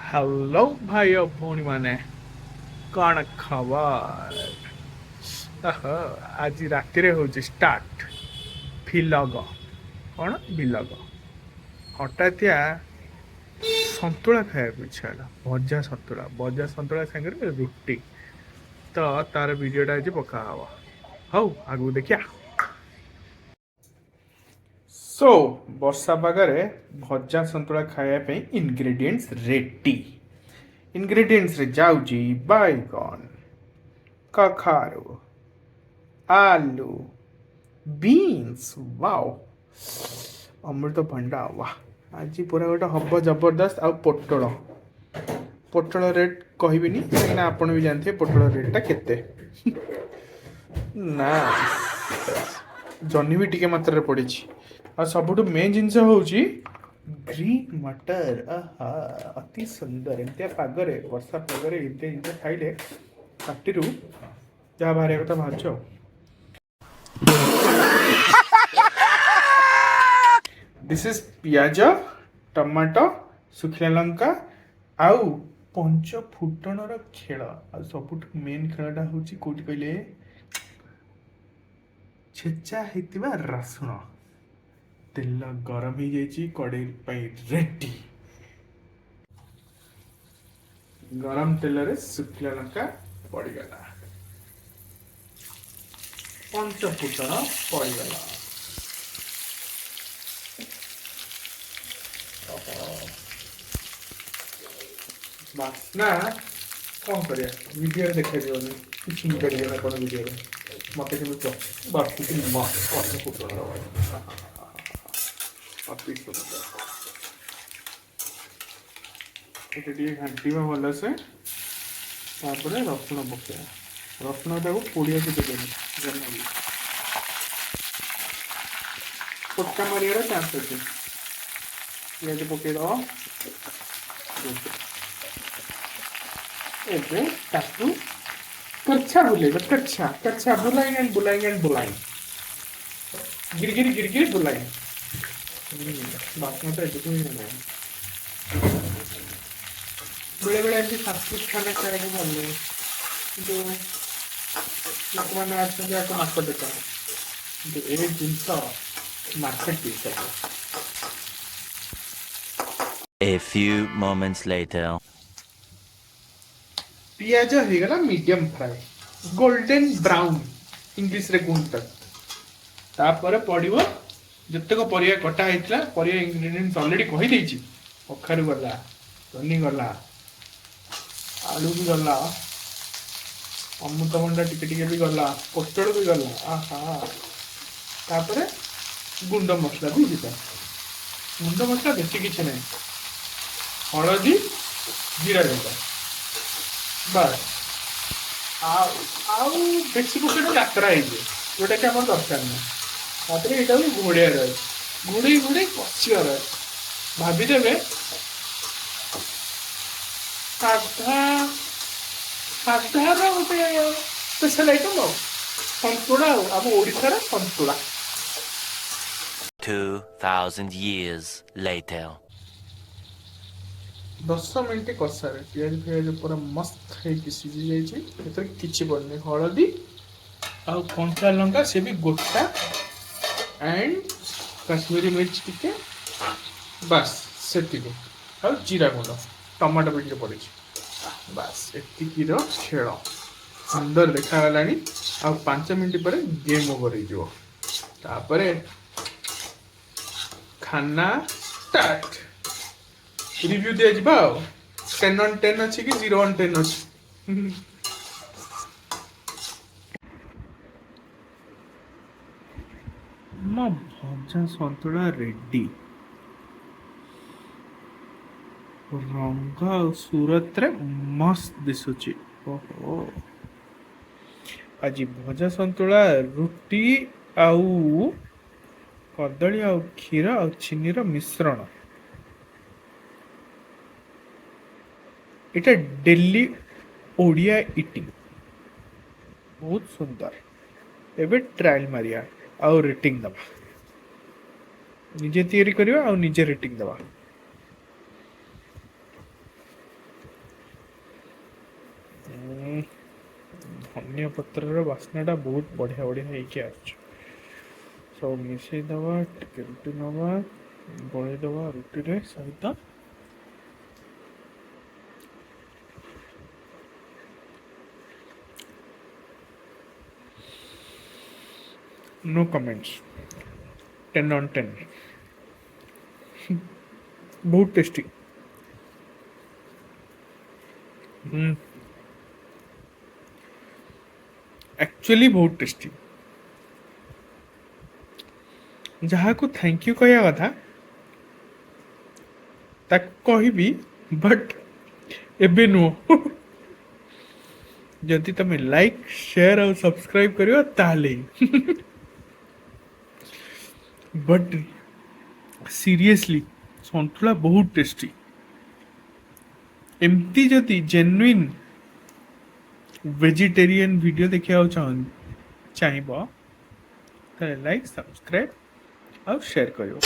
Hello ଭାଇ ଆଉ ଭଉଣୀମାନେ, କ'ଣ ଖବର? ଆଜି ରାତିରେ ହେଉଛି ଷ୍ଟାର୍ଟ ଭିଲଗ। କ'ଣ ଭିଲଗ? ହଠାତିଆ ସନ୍ତୁଳା ଖାଇବାକୁ ଇଚ୍ଛା ହେଲା, ଭଜା ସନ୍ତୁଳା। ଭଜା ସନ୍ତୁଳା ସାଙ୍ଗରେ ରୁଟି। ତ ତାର ଭିଡ଼ିଓଟା ଆଜି ପକା ହବ। ହଉ, ଆଗକୁ ଦେଖିବା। ସୋ ବର୍ଷା ପାଗରେ ଭଜା ସନ୍ତୁଳା ଖାଇବା ପାଇଁ ଇନଗ୍ରେଡ଼ିଏଣ୍ଟସ୍ ରେଡି। ଇନଗ୍ରେଡ଼ିଏଣ୍ଟସରେ ଯାଉଛି ବାଇଗଣ, କଖାରୁ, ଆଲୁ, ବିନ୍ସ, ୱାଓ, ଅମୃତଭଣ୍ଡା। ୱାହ, ଆଜି ପୁରା ଗୋଟେ ହବ ଜବରଦସ୍ତ। ଆଉ ପୋଟଳ। ପୋଟଳ ରେଟ୍ କହିବିନି, କାହିଁକିନା ଆପଣ ବି ଜାଣିଥିବେ ପୋଟଳ ରେଟ୍ଟା କେତେ। ନା, ଜହ୍ନି ବି ଟିକେ ମାତ୍ରାରେ ପଡ଼ିଛି। ଆଉ ସବୁଠୁ ମେନ୍ ଜିନିଷ ହେଉଛି ଗ୍ରୀନ୍ ମଟର। ଆହା, ଅତି ସୁନ୍ଦର। ଏମିତିଆ ପାଗରେ, ବର୍ଷା ପାଗରେ ଏମିତିଆ ଜିନିଷ ଖାଇଲେ ପାଟିରୁ ଯାହା ବାହାରିବା କଥା ବାହାରୁଛି। ଆଉ this is ପିଆଜ, ଟମାଟୋ, ଶୁଖିଲା ଲଙ୍କା ଆଉ ପଞ୍ଚ ଫୁଟଣର ଖେଳ। ଆଉ ସବୁଠୁ ମେନ୍ ଖେଳଟା ହେଉଛି କୋଉଠି କହିଲେ? ଛେଚା ହେଇଥିବା ରସୁଣ। ତେଲ ଗରମ ହେଇଯାଇଛି, କଡ଼େଇ ପାଇଁ ରେଡି। ଗରମ ତେଲରେ ଶୁଖିଲା ଲଙ୍କା ପଡ଼ିଗଲା, ପଞ୍ଚ ଫୁଟଣ ପଡ଼ିଗଲା। ବାସ୍ନା କ'ଣ କରିବା, ଭିଡ଼ିଓରେ ଦେଖାଯିବନି। କିଛି ପାରିବେନି ଆପଣ ଭିଡ଼ିଓରେ। ମତେ କିନ୍ତୁ ବାସୁଛି ମସ୍ତ ପଞ୍ଚ ଫୁଟଣର ବାସ୍ନା। ଅତି ସୁନ୍ଦର। ଏଟା ଟିକେ ଘାଣ୍ଟିବା ଭଲସେ, ତାପରେ ରସୁଣ ପକେଇବା। ରସୁଣଟାକୁ ପୋଡ଼ିବାକୁ ଦେବେନି ଜମା ବି, ଫୋଟକା ମାରିବାର ଚାନ୍ସ ଅଛି। ପିଆଜ ପକେଇଦବ। ଏବେ ତାକୁ କଚ୍ଛା ବୁଲେଇବ, କଚ୍ଛା କଚ୍ଛା ବୁଲାଇଂ ଆଣ୍ଡ ବୁଲାଇଂ ଆଣ୍ଡ ବୁଲାଇଂ, ଗିରି ଗିରି ଗିରି ଗିରି ବୁଲାଇଂ। ବାସ୍ନା ତ ଏବେଠୁ ହିଁ ହେଲାଣି। ବେଳେବେଳେ ଏମିତି ଫାଷ୍ଟଫୁଡ୍ ଖାନା ଖାଇବାକୁ ଭଲ ଲାଗେ, କିନ୍ତୁ ଲୋକମାନେ ଅଛନ୍ତି ଆକୁ ନାକ ଟେକନ୍ତି, କିନ୍ତୁ ଏ ଜିନିଷ market piece. A few moments later. ପିଆଜ ହେଇଗଲା ମିଡ଼ିୟମ ଫ୍ରାଏ, ଗୋଲ୍ଡେନ୍ ବ୍ରାଉନ୍ ଇଂଲିଶରେ କୁହନ୍ତି ତାକୁ। ତାପରେ ପଡ଼ିବ ଯେତେକ ପରିବା କଟା ହେଇଥିଲା। ପରିବା ଇନଗ୍ରିଡ଼ିଏଣ୍ଟସ୍ ଅଲରେଡ଼ି କହିଦେଇଛି। କଖାରୁ ଗଲା, ଜହ୍ନି ଗଲା, ଆଳୁ ବି ଗଲା, ଅମୃତଭଣ୍ଡା ଟିକେ ଟିକେ ବି ଗଲା, ପୋଟଳ ବି ଗଲା। ଆହା, ତାପରେ ଗୁଣ୍ଡ ମସଲା ବି ଯିବ। ଗୁଣ୍ଡ ମସଲା ବେଶୀ କିଛି ନାହିଁ, ହଳଦୀ, ଜିରା ଗୁଣ୍ଡ, ବାସ୍। ଆଉ ବେଶୀ ପକେଇଲେ ଯାତ୍ରା ହେଇଯିବ, ଯୋଉଟାକି ଆମର ଦରକାର ନାହିଁ। ତାପରେ ଏଇଟାକୁ ଘୋଡ଼େଇବାର ଅଛି, ଘୋଡ଼େଇ ଘୋଡ଼େଇ କଷିବାର ଅଛି। ଭାବିଦେବେ ସାଧା, ସାଧାର ଗୋଟେ ସ୍ପେଶାଲ ଆଇଟମ୍ ଆଉ ସନ୍ତୁଳା, ଆଉ ଆମ ଓଡ଼ିଶାର ସନ୍ତୁଳା। 2,000 years later. 10 minute କଷାରେ ପିଆଜ ଫିଆଜ ପୁରା ମସ୍ତ ହେଇକି ସିଝି ଯାଇଛି। ଏଥିରେ କିଛି ପଡ଼ୁନି, ହଳଦୀ ଆଉ କଞ୍ଚା ଲଙ୍କା, ସେ ବି ଗୋଟା, ଆଣ୍ଡ କାଶ୍ମୀରୀ ମିର୍ଚ ଟିକେ, ବାସ୍ ସେତିକି। ଆଉ ଜିରା ଗୁଣ୍ଡ, ଟମାଟୋ ବି ଟିକେ ପଡ଼ିଛି, ବାସ୍ ଏତିକିର ଖେଳ। ସୁନ୍ଦର ଦେଖାଗଲାଣି। ଆଉ 5 ମିନିଟ୍ ପରେ ଗେମ୍ ଓଭର ହେଇଯିବ। ତାପରେ ଖାନା ଷ୍ଟାର୍ଟ, ରିଭ୍ୟୁ ଦିଆଯିବ। ଆଉ 10 ଅନ୍ 10 ଅଛି କି 0 ଅନ୍ 10 ଅଛି? ମୋ ଭଜା ସନ୍ତୁଳା ରେଡି। ରଙ୍ଗ ଆଉ ସୁରତରେ ମସ୍ତ ଦିଶୁଛି। ଓହୋ, ଆଜି ଭଜା ସନ୍ତୁଳା, ରୁଟି ଆଉ କଦଳୀ ଆଉ କ୍ଷୀର ଆଉ ଚିନିର ମିଶ୍ରଣ। ଏଇଟା ଡେଲି ଓଡ଼ିଆ ଇଟିଂ। ବହୁତ ସୁନ୍ଦର। ଏବେ ଟ୍ରାଏଲ୍ ମାରିବା ଆଉ ରେଟିଂ ଦେବା। ନିଜେ ତିଆରି କରିବା ଆଉ ନିଜେ ରେଟିଂ ଦେବା। ଧନିଆ ପତ୍ରର ବାସ୍ନାଟା ବହୁତ ବଢ଼ିଆ ବଢ଼ିଆ ହେଇକି ଆସୁଛି। ସବୁ ମିଶେଇ ଦେବା, ଟିକେ ରୁଟି ନେବା, ଗୋଳେଇ ଦେବା ରୁଟିରେ ସହିତ। No comments, 10 on 10। ବହୁତ ଟେଷ୍ଟି। ଆକ୍ଚୁଆଲି ବହୁତ ଟେଷ୍ଟି। ଯାହାକୁ thank you କହିବା କଥା, ତାକୁ କହିବି, ବଟ୍ ଏବେ ନୁହଁ। ଯଦି ତମେ ଲାଇକ୍, ସେୟାର ଆଉ ସବସ୍କ୍ରାଇବ୍ କରିବ ତାହେଲେ ହିଁ। ବଟ୍ ସିରିୟସଲି, ସନ୍ତୁଳା ବହୁତ ଟେଷ୍ଟି। ଏମିତି ଯଦି ଜେନୁଇନ୍ ଭେଜିଟେରିଆନ୍ ଭିଡ଼ିଓ ଦେଖିବାକୁ ଚାହିଁବ, ତାହେଲେ ଲାଇକ୍, ସବସ୍କ୍ରାଇବ୍ ଆଉ ସେୟାର କରିବ।